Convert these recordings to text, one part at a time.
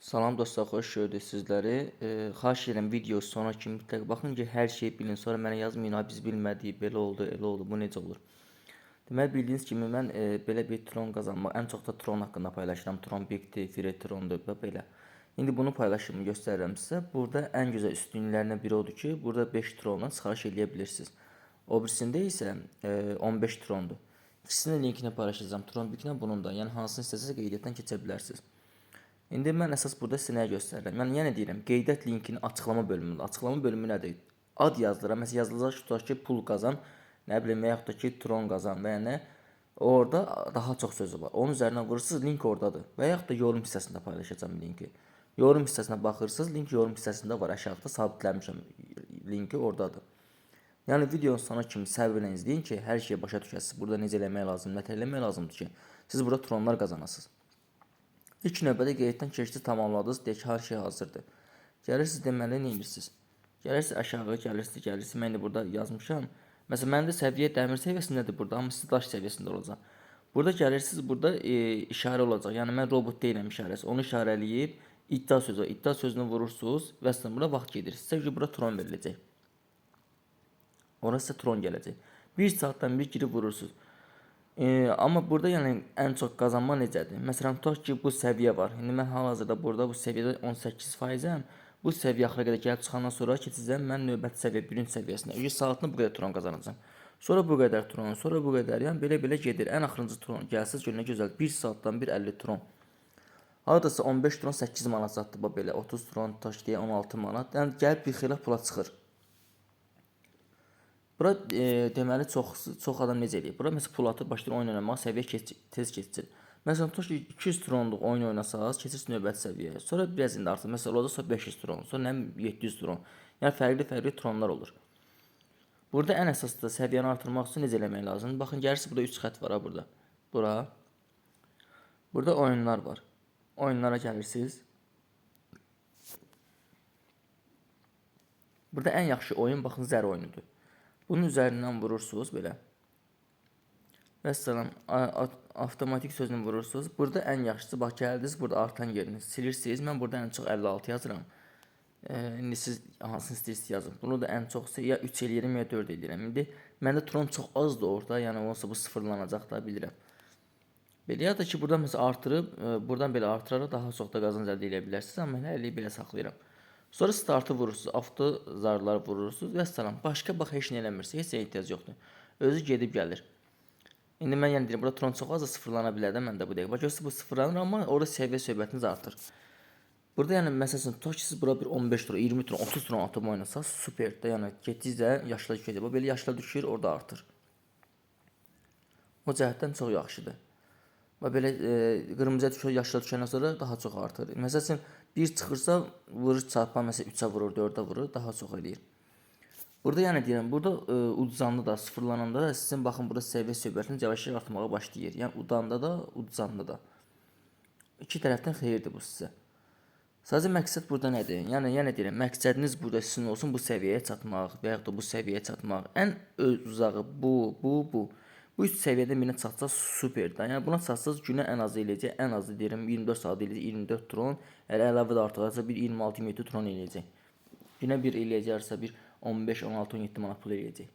Salam dostlar, xoş gördük sizləri. Xahiş edirəm video sona kimi mütləq baxın ki, hər şeyi bilin. Sonra mənə yazmayın, "Ay biz bilmədik, belə oldu, elə oldu, bu necə olur?" Deməli bildiyiniz kimi mən belə bir Tron qazanmaq, ən çox da Tron haqqında paylaşıram. Tron Big'dir, Free Tron'dur və belə. İndi bunu paylaşımı göstərirəm sizə. Burada ən gözəl üstünlüklərindən biri odur ki, burada 5 Tronla çıxarış eləyə bilirsiniz. O birisində isə 15 Trondur. İkisinin linkini paylaşacağam. Tron Big'lə bunun da. Yəni hansını istəsəz qeydiyyatdan keçə bilərsiniz. İndi mən əsas burada sizə nəyi göstərirəm? Yəni yenə deyirəm, qeydiyyat linkinin açıqlama bölümündə. Açıqlama bölümü nədir? Ad yazdıram. Məsələn, yazılacaq ki, tutaq ki, pul qazan, nə bilim və yaxud da ki, Tron qazan və ya nə. Orada daha çox sözü var. Onun üzərinə vurursunuz, link oradadır. Və yaxud da yorum hissəsində paylaşacağam linki. Yorum hissəsinə baxırsınız, link yorum hissəsində var. Aşağıda sabitləmişəm. Linki oradadır. Yəni videonun sona kimi səbirlə izləyin ki, hər şeyi başa düşəsiniz. Burada necə eləmək lazımdır, nə eləmək lazımdır ki, siz burada tronlar qazanasınız. İlk növbədə qeyddən keçdiniz, tamamladınız, deyək ki, hər şey hazırdır. Gəlirsiniz, deməli, nə edirsiniz? Gəlirsiniz aşağı, gəlirsiniz, gəlirsiniz. Mən də burada yazmışam. Məsələn, mənim də səviyyə dəmir səviyyəsindədir burada, amma sizdə daş səviyyəsində olacaq. Burada gəlirsiniz, burada işarə olacaq. Yəni mən robot deyiləm işarəsi. Onu işarələyib iddia sözü, iddia sözünü vurursunuz və sonra bura vaxt gedir. Sizə ki, bura tron veriləcək. Ora sizə tron gələcək. Bir saatdan bir girib vurursunuz. Amma burada yəni ən çox qazanma necədir? Məsələn, tutaq ki, bu səviyyə var. İndi mən hal-hazırda burada bu səviyyədə 18%-əm. Bu səviyyə axıra qədər gəlib çıxandan sonra keçəcəm mən növbəti səviyyə, bürünc səviyyəsinə. 100 saatını bu qədər tron qazanacağam. Sonra bu qədər tron, sonra bu qədər. Yəni belə-belə gedir. Ən axırıncı tron gəlsə gör nə gözəl. 1 saatdan bir 50 tron. Hardasa 15 tron 8 manat satdı bu belə. 30 tron tutaq deyə 16 manat. Yəni gəlib bir xeyli pula çıxır. Bura deməli çox adam necə eləyir? Bura məsələn pul atıb başlayır oyun oynamağa, səviyyə tez keçir. Məsələn tutaq ki 200 tronluq oyun oynasanız, keçirsiniz növbəti səviyyəyə. Sonra biraz indi artır. Məsələn olacaq sonra 500 tron, sonra nə bilim 700 tron. Yəni fərqli-fərqli tronlar olur. Burada ən əsası da səviyyəni artırmaq üçün necə eləmək lazımdır? Baxın, gəlirsiniz burada 3 xətt var ha burada. Bura. Burada oyunlar var. Oyunlara gəlirsiniz. Burada ən yaxşı oyun baxın zər oyunudur. Bunun üzərindən vurursunuz belə. Vəssalam, avtomatik sözünü vurursunuz. Burada ən yaxşısı bax gəldiniz, burada artan yerini silirsiniz. Mən burada ən çox 56 yazıram. İndi siz hansını istəyirsiniz yazın. Bunu da ən çoxsa ya 3 eləyirəm ya 4 eləyirəm. İndi məndə tron çox azdır orada. Yəni olsa bu sıfırlanacaq da bilirəm. Belə ya da ki buradan məsələn artırıb, buradan belə artıraraq daha çox da qazanc əldə edə bilərsiniz. Amma mən hələlik belə saxlayıram. Sonra startı vurursunuz, avto zarları vurursunuz və salam. Başqa bax heç nə eləmirsiniz, heç nəyə ehtiyac yoxdur. Özü gedib gəlir. İndi mən yəni deyirəm, burada tron çox azdır, sıfırlana bilər də məndə bu dəqiqə. Bax görürsünüz bu sıfırlanır, amma orada səviyyə söhbətiniz artır. Burada yəni məsəl üçün tutaq ki, siz bura bir 15 tron, 20 tron, 30 tron atıb oynasanız super də, yəni getdikcə yaşlar düşəcək. Bu belə yaşlar düşür, orada artır. O cəhətdən çox yaxşıdır. Və belə qırmızıya düşür, yaşlar düşəndən sonra daha çox artır. Məsəl üçün bir çıxırsa vurur çarpan məsələn 3-ə vurur, 4-ə vurur, daha çox eləyir. Burada yəni deyirəm, burada uduzanda da, sıfırlananda da sizin baxın burada səviyyə söhbətiniz yavaş-yavaş artmağa başlayır. Yəni udanda da, uduzanda da. İki tərəfdən xeyirdir bu sizə. Sadəcə məqsəd burada nədir? Yəni yenə deyirəm, məqsədiniz burada sizin olsun bu səviyyəyə çatmaq və yaxud da bu səviyyəyə çatmaq. Ən uzağı bu, bu, bu. Bu üç səviyyədən birinə çatsaz superdir. Yəni buna çatsaz günə ən azı eləyəcək, ən azı deyirəm 24 saat eləyəcək 24 tron. Əgər əlavə də artırarsa bir 26-27 tron eləyəcək. Günə bir eləyəcəksə bir 15, 16, 17 manat pul eləyəcək.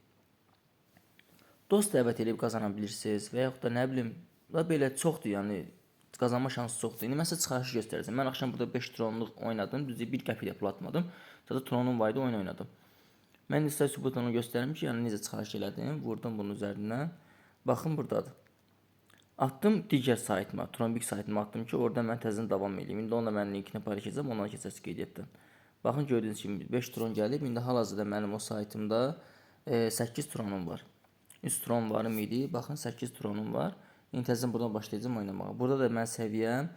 Dost dəvət eləyib qazana bilirsiniz və yaxud da nə bilim, da belə çoxdur, yəni qazanma şansı çoxdur. İndi mən sizə çıxarışı göstərəcəm. Mən axşam burada 5 tronluq oynadım. Düzdür, bir qəpik də pul atmadım. Sadəcə tronum var idi, oyun oynadım. Mən indi sizə sübutunu göstərim ki, yəni necə çıxarış elədim. Vurdum bunun üzərindən. Baxın buradadır. Atdım digər saytıma, Tronbig saytıma atdım ki, orada mən təzədən davam eləyim. İndi onu da mən linkini paylaşacağam, ondan keçəsiz qeydiyyatdan. Baxın gördüyünüz kimi 5 tron gəlib. İndi hal-hazırda mənim o saytımda 8 tronum var. 3 tron varım idi. Baxın 8 tronum var. İndi təzədən buradan başlayacağam oynamağa. Burada da mən səviyyəm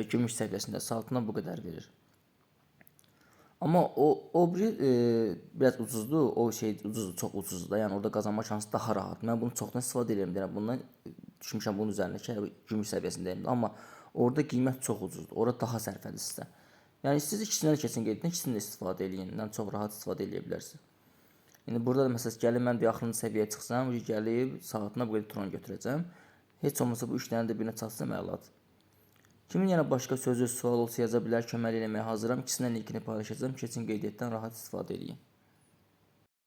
gümüş səviyyəsində saatına bu qədər verir. Amma o biri biraz ucuzdur. O şey ucuzdur, çox ucuzdur da. Yəni orada qazanma şansı daha rahat. Mən bunu çoxdan istifadə edirəm deyirəm. Bundan düşmüşəm bunun üzərinə ki, gümüş səviyyəsindəyim. Amma orada qiymət çox ucuzdur. Orada daha sərfəli sizə. Yəni siz ikisindən də keçin qeyddən, ikisini də istifadə eləyin. Yəni çox rahat istifadə eləyə bilərsiniz. İndi burada da məsələn gəlib mən bir axırıncı səviyyəyə çıxsam, gəlib saatına bu qədər tron götürəcəm. Heç olmasa bu 3 dənə də birinə çatsam əladır. Kimin yana başqa sözü, sual olsa yaza bilər, kömək eləməyə hazıram. İkisindən linkini paylaşacağam. Keçin qeydiyyatdan rahat istifadə eləyin.